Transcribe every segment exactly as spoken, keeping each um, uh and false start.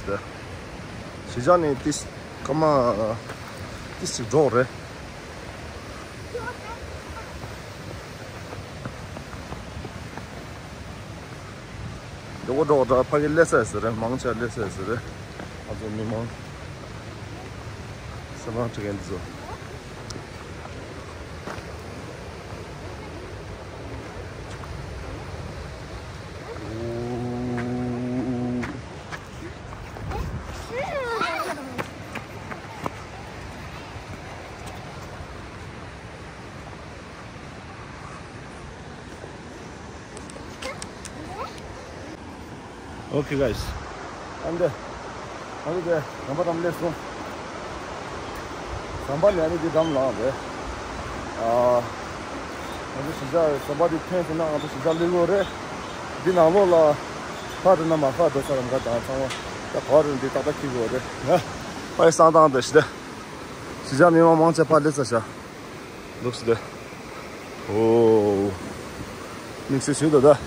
གཞིས་ཆགས་ནས་ཏིས་སྐར་མ་ཏིས་ཅིག་འགྲོ་རེད། འགྲོ་གོ་འགྲོ་གོ་འདྲ། ཕ་གི་སླེབས་ས་ཟེར་རེད། མང་ཆེ་སླེབས་ས་ཟེར་རེད། ང་ཚོ་མི་མང་སེམས་ཁྲལ་བྱེད་མཁན་འདི་ཚོ། Okay, guys. ཨ་ནི་དེ། ཨ་ནི་དེ། ཟམ་པ་འགྲམ་སླེབས་སོང་། ཟམ་པ་ནས་ཨ་ནི་དེ་འགྲམ་ལངས་རེད། ཨ། ང་ཚོ་གཞིས་ཆགས་ཟམ་པ་དེ་ཐོན་སོང་ན་ང་ཚོ་གཞིས་ཆགས་སླེབས་ཡོད་རེད། འདི་ནང་ལོགས་ལ་ཕར་འགྲོ་ན་མར་ཕར་འགྲོ་ས་རམ་ག་དང་ཚང་མ་ད་ག་བ་རེད། འདི་ཏག་ཏག་འཁྱེར་དགོས་རེད། ཨ། ཕ་གི་བསང་ཐང་དེ་ཞིག་དེ། གཞིས་ཆགས་མི་མང་མང་ཆེ་ཕར་སླེབས་ཚར་ཤག་ལུགས་སི་དེ། ཨོ། དམིགས་བསལ་ཞུ་ད་ད།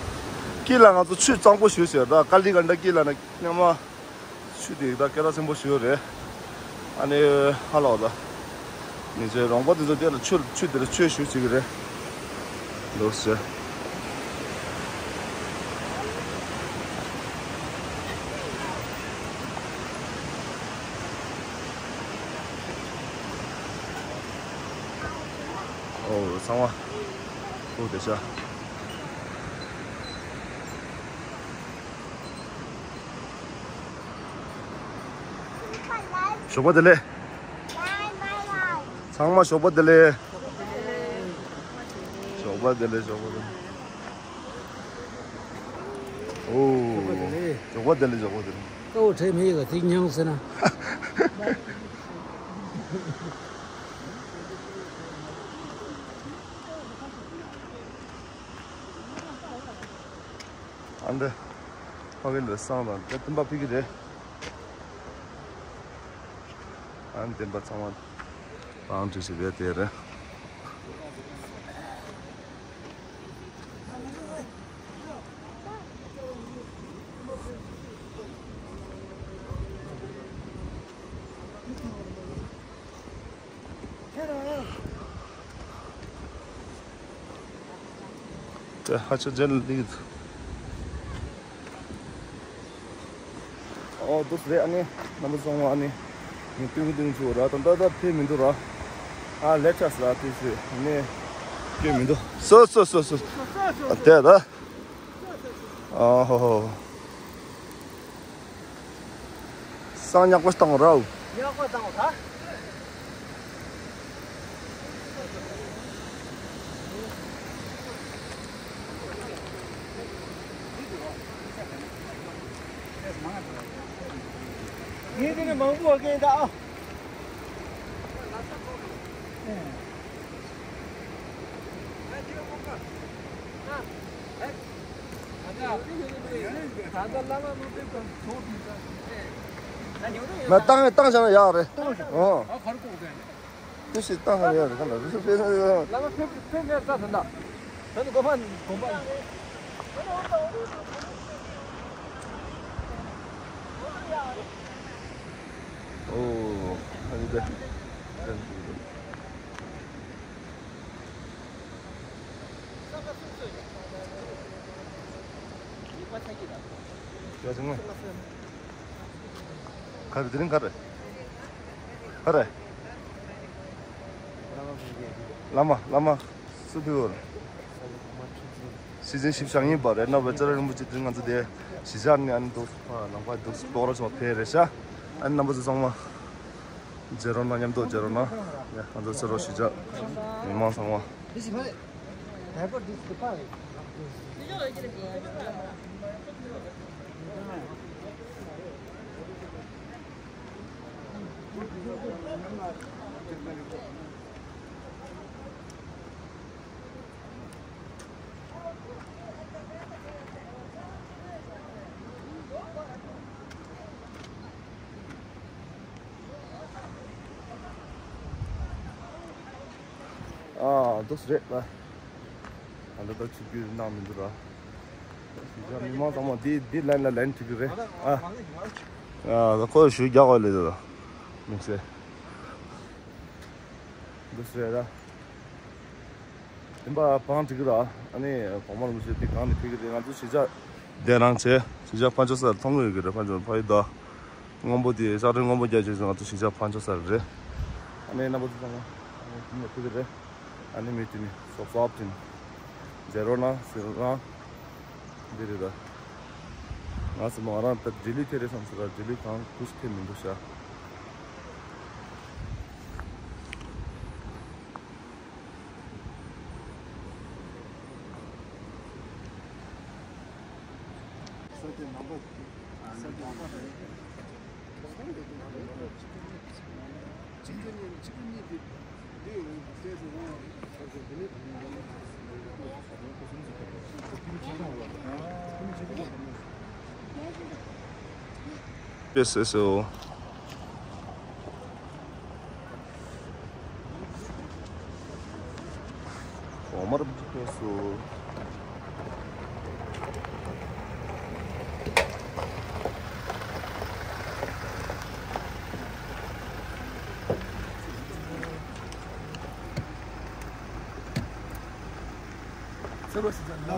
དཀྱིལ་ལ་ང་ཚོ་ཆུ་གཙང་པོ་ཞུ་ཟེར་ད། ཀ་ལི་གན་ད་དཀྱིལ་ལ་ན་སྔོན་མ་ཆུ་དེ་ད་སྐད་གྲགས་ཆེན་པོ་ཞུ་རེད། ཨ་ནི་ཧ་ལ་བ་ད། མི་ཚེ་རོང་པ་དེ་ཚོ་དེ་ལ་ཆུ་ཆུ་དེ་ལ་ཆོས་ཞུ་ཟེར་གི་རེད། ལུགས་སི། ཨོ། ཚང་མ་ཁུག་བསྡད་ཤག་ཞོགས་པ་བདེ་ལེགས། ཚང་མ་ཞོགས་པ་བདེ་ལེགས། ཞོགས་པ་བདེ་ལེགས། ཞོགས་པ་བདེ་ལེགས། ཨོ། ཞོགས་པ་བདེ་ལེགས། ཞོགས་པ་བདེ་ལེགས། ཀ་བོ་ཁྲེ་མི་ཡི་ག་ཐིག་ཉང་ཟེར་ན། ཨ་འདི། ཕ་གི་འདི་བསང་དང་དེ་བསྟན་པ་ཕ་གི་རེད། ཨ་འདི་བསྟན་པ་ཚང་མ་བང་བྲིས་ཤིག་རེད་དེ་རེད། དེ་ཧ་ཅང་ལྗན་ལི་འདུག་ཨོ་འདུག་རེད། ཨ་ནི་རྣམ་པ་ཚང་མ་ཨ་ནི་ངས་སྟོན་གི་སྟོན་གི་བྱུང་ར། ད་ད་ད་ཕེབས་མི་འདུག་ར། ཨ་ལེ་ཆགས་ར་དེ་ཚོས་ནས་སྐྱོན་མི་འདུག་སོ་སོ་སོ་སོ། ཨ་དེ་ད། ཨ་ཧོ་ཧོ། བསང་ཉག་པོ་བཏང་རོགས། ཉག་པོ་བཏང་ར། ངས་དེ་ནས་མང་པོ་བ་གན་ད་ཨ། ང་བཏང་བཏང་བཞག་ན་ཡག་རེད། ཨོ། ཏུ་ཞིག་བཏང་བཞག་ན་ཡག་རེད། ག་ལ་རུ་སུ་ཕེ་ན་ཡོད། ལ་མ་ཕེ་ཕེ་མེར་ས་ད་ད། ད་ནི་གོ་ཕ་གོམ་པ། ཨོ། ཨ་ནི་དེ། ཡ་ཅང་ང་། ག་རེ་དེ་རིང་ག་རེ། ག་རེ། བླ་མ་བླ་མ་སུ་ཕེབས་ཡོད། སྲིད་འཛིན་ཞིབ་བཞག་ཡིན་པ་རེད་ན། བེ་ཙ་ར་རིན་པོ་ཆེ་དེ་རིང་ང་ཚོ་དེ་གཞིས་ཆགས་ནས་ཨ་ནི་འདུག་ཨ་ལམ་ཁ་འདུག་ཏོག་ར་ཆོག་ཕེབས་རེད་ཤག་ཨ་ནི་རྣམ་པ་ཚོ་ཚང་མ། མཇལ་རོགས་གནང་། མཉམ་དུ་མཇལ་རོགས་གནང་། ཡ་ང་ཚོ་ཕྱི་རོགས་གཞིས་ཆགས་མི་མང་ཚང་མ། ཨ་འདུག་སེ་རེད་ལ། ཨ་འདི་ལྟར་ཆིབས་བསྒྱུར་གནང་མི་འདུག་ར། གཞིས་ཆགས་མི་མང་ཚང་མ་འདི་འདི་ལན་ལ་ལན་ཁྲིད་ཀྱི་རེད་ཨ། ཨ་ཁོ་ཞུ་རྒྱག་གོ་ལེ་དོ། དམིགས་བསལ། འདུག་སེ་ར། དེ་འབའ་བང་སྒྲིག་གི་ར། ཨ་ནི་གོང་མ་རིན་པོ་ཆེ་དེ་གང་ནས་ཕེབས་ཀྱི་རེད། ང་ཚོ་གཞིས་ཆགས་གདན་དྲངས་བྱས། གཞིས་ཆགས་ཕར་ཕྱོགས་ས་ལ་མཐོང་གི་ཡོད་ཀྱི་རེད། ཕར་ཕྱོགས་ཕ་ཡུལ་དོ། སྔོན་པོ་དེ་ཤག་ཁྲའི་སྔོན་པོ་རྒྱག་བྱས་སོང་། ང་ཚོ་གཞིས་ཆགས་ཕར་ཕྱོགས་ས་རེད། ཨ་ནི་རྣམ་པ་ཚོ་ཚང་མ་ཨ་ནི་དེ་ནས་ཕེབས་ཀྱི་རེད། ཨ་ནི་མི་དེ་ནི་སོབ་སོབ་ཅིང་མཇལ་རོགས་གནང་ཟེར་རང་། འདི་རེད་ད། ང་ཚོ་མོ་རང་ད་འབྲི་ལུས་ཐེ་རེ་བསམ་སོང་ར། འབྲི་ལུས་གང་དུས་ཐེ་མི་འདུག་ཤག་ཨེས་ཨེས་ཨོ། གོང་མ་རིན་པོ་ཆེ་ཕེབས་སོང་།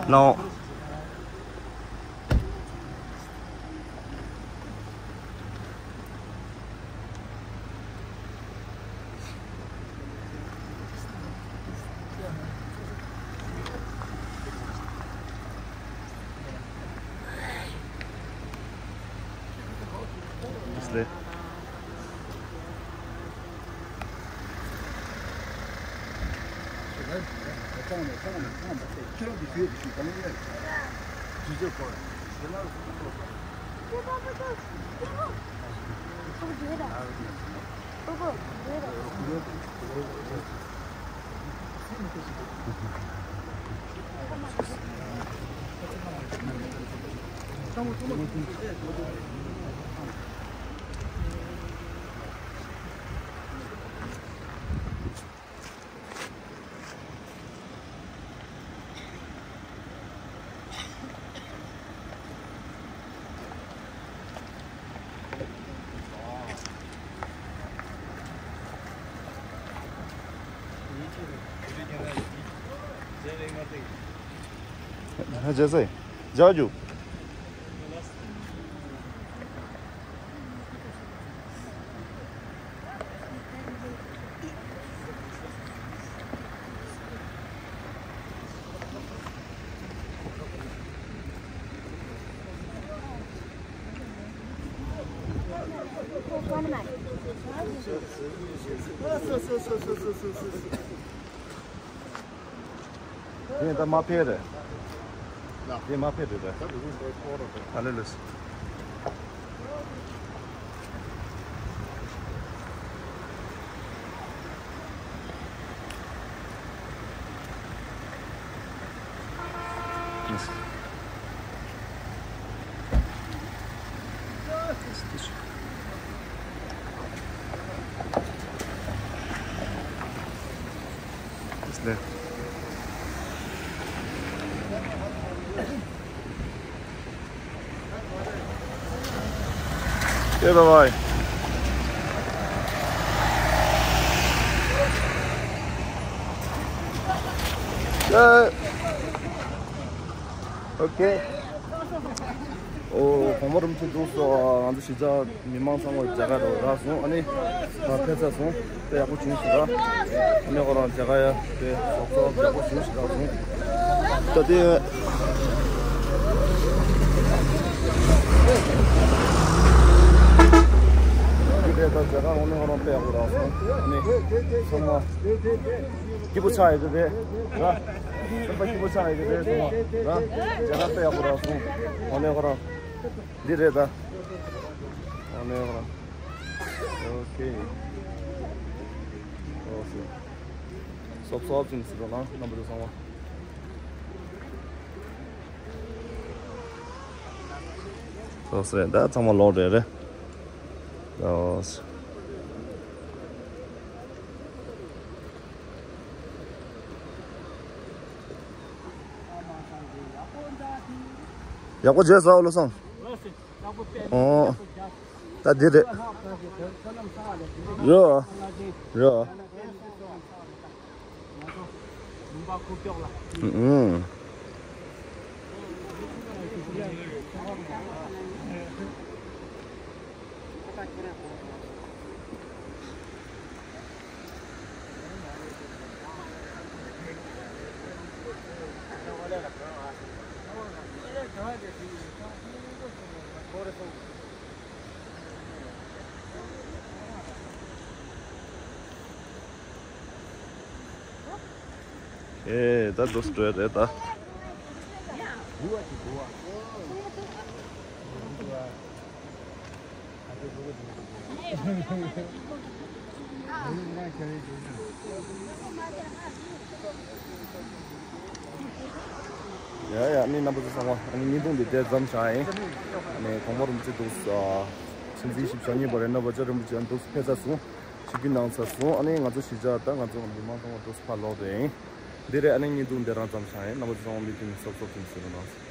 ནའོ། ཧ་ཇེ་སེ། ཇ་ཇུ། དེ་ད་མ་ཕེབས་རེད། དེ་མ་ཕེབས་རེད་རེད། ད་ལེ་ལེ། Okay, bye bye. Okay. ཨོ། གོང་མ་རིན་པོ་ཆེ་འདུག་སོ། ང་ཚོ་གཞིས་ཆགས་མི་མང་ཚང་མ་མཇལ་ཁ་རག་སོང་། ཨ་ནི་ང་ཕེབས་ཚར་སོང་། དཔེ་ཡག་པོ་བྱུང་ཞིག་ར། ཨ་ནི་ཁོ་རང་མཇལ་ཁ་ཡ་དཔེ་ཚོགས་གཙོ་ཡག་པོ་བྱུང་ཞིག་རག་སོང་། ད་དེ་དེ་ད་མཇལ་ཁ་འོང་ནི་ཁོ་རང་དཔེ་ཡག་པོ་རག་སོང་། ཨ་ནི་ཚང་མ་སྐྱིད་པོ་ཆགས་ཡོད་ཀྱི་རེད་ར། སེམས་པ་སྐྱིད་པོ་ཆགས་ཡོད་ཀྱི་རེད། ཚང་མ་ར་མཇལ་ཁ་དཔེ་ཡག་པོ་རག་སོང་། འོང་ནི་ཁོ་རང་། འདི་རེད་ད། ཨ་ནི་ཧོ་ར། ཨོ་ཁེ། ཨོ་སི། སོབ་སོབ་ཅིང་སི་རོ་ལང་རྣམ་པ་ཚོ་ཚང་མ། སོབ་སི་རེད་ད། ཚང་མ་ལོག་རེད་རེད། ཨོ་སི། ཡག་པོ་མཇལ་སོང་བློ་བཟང་། ཨོ། ད་འདི་རེད། རོ། རོ། ཨུམ། ཨེ། ད་འདུག་སེ་འགྲོ་ཡ་རེད་ད། ཡ་ཡ། ཨ་ནི་རྣམ་པ་ཚོ་ཚང་མ་ཨ་ནི་བརྙན་ཐུང་འདི་དེ་ཙམ་བཞག་ཡིན། ཨ་ནི་གོང་མ་རིན་པོ་ཆེ་འདུག་སེ་ཆོས་འཛིན་བཞི་བཅུ་ཞེ་གཉིས་པ་རེད། རྣམ་པ་ཚོ་རིན་པོ་ཆེ་འདུག་སེ་ཕེབས་ཚར་སོང་། ཆིབས་བསྒྱུར་གནང་ཚར་སོང་། ཨ་ནི་ང་ཚོ་གཞིས་ཆགས་ད་ང་ཚོ་མི་མང་ཚང་མ་འདུག་སེ་ཕར་ལོག་འགྲོ་ཡིན། འདི་རེད། ཨ་ནི་བརྙན་ཐུང་འདི་རང་ཙམ་བཞག་ཡིན། རྣམ་པ་ཚོ་ཚང་མ་མུ་མཐུད་ནས་གཟབ་གཟབ་བྱས་ནས་གཟིགས་རོགས་གནང་།